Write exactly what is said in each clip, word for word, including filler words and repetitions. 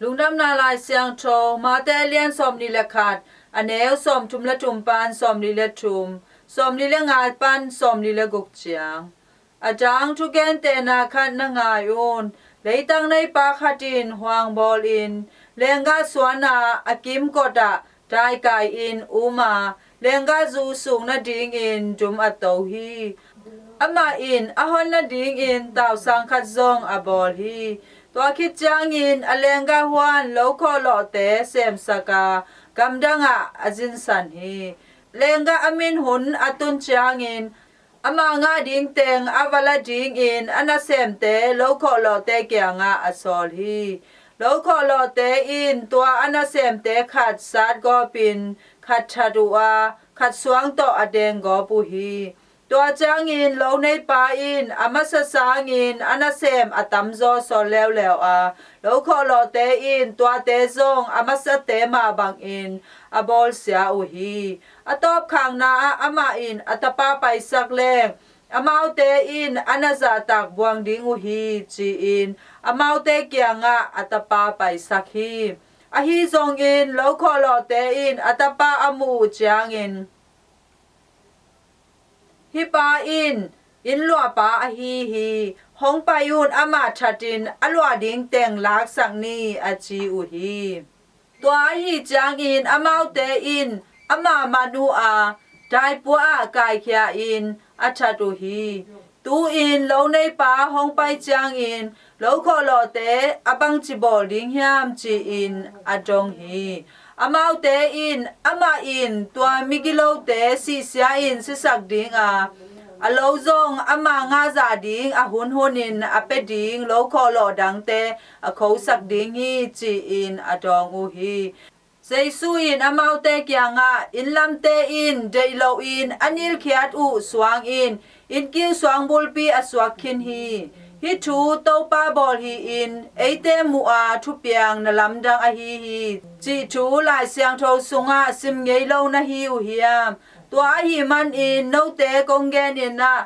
Lungdamna Lai Siangtho, Mate a lian sawmnih le khat, a neu sawmthum le thum pan sawmli le thum, sawmli le nga pan sawmli le guk ciang. A dang thugentehna khat na ngai un. Leitang neipa khat in huang bawlin, lenggah suan a, a kimkot ah daikai in um a, lenggah zu suk nadingin dum a to hi. Amah in a hon nadingin tausang khat zong a bawl hi. Tua khit ciangin a lenggah huan lo khawhlawhte semsak a, gamdang ah a zinsan hi. Lenggah a min hun a tun ciangin, ama ngah ding teng a va la dingin a nasemte lo khawhlawhte kiangah a sawl hi. Lo khawhlawhte in tua a nasemte khat satgawpin khat that uh a, khat suang tawh a denggawp uh hi. Tua ciangin lo neipa in a masa sangin a nasem a tamzaw sawl leuleu a, lo khawhlawhte in tuate zong a masate mah bangin a bawlsia uh hi. A tawpkhakna ah amah in a tapa paisak leng, amaute in a na zahtak buang ding uh hi, ci-in amaute kiangah a tapa paisak hi. Ahi zongin lo khawhlawhte in a tapa a muh uh ciangin, "Hih pa in inn luahpa ahi hi. Hong pai un, amah thatin a luah ding teng laksak ni," a ci uh hi. Tua ahi ciangin amaute in amah man uh a, daipua ah kaikhia in a that uh hi. Tu-in lo neipa hong pai ciangin lo khawhlawhte a bangci bawl ding hiam, ci-in a dong hi. Amaute in, "Amah in tua migilote sihsia in sisak ding a, a lo zong ama ngah zah ding a hunhunin a pia ding lo khawhlawh dangte a khosak ding hi," ci-in a dawng uh hi. Jesu in amaute kiangah, "Inn lamte in deih loin a nilkhiat uh suangin innkiu suang bulpi a suak khin hi. Hih thu Topa bawl hi-in eite muh a thupiang na lamdang ahi hi," cih thu Lai Siangtho sungah sim ngei lo na hi uh hiam? Tua ahih manin note kong genin ah,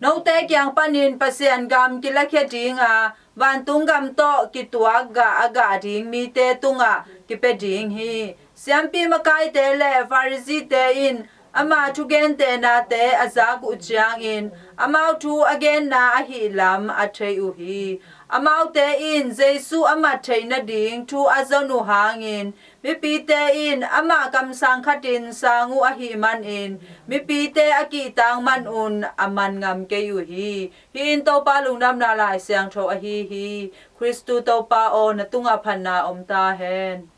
note kiang panin Pasian gam kilakhia ding a, vantung gam tawh kituak gah a gah ding mite tungah kipia ding hi. Siampi makaite le Pharisee-te in ama thugentehnate a zak uh ciangin, amau thu a genna ahih lam a thei uh hi. Amaute in Jesu a mat theih nading thu a zon uh hangin, mipite in amah kamsang khatin sang uh ahih manin mipite a kihtak manun a man ngam kei uh hi. Hih in Topa Lungdamna Lai Siangtho ahi hi. Khristu Topa aw, na tungah phatna om ta hen.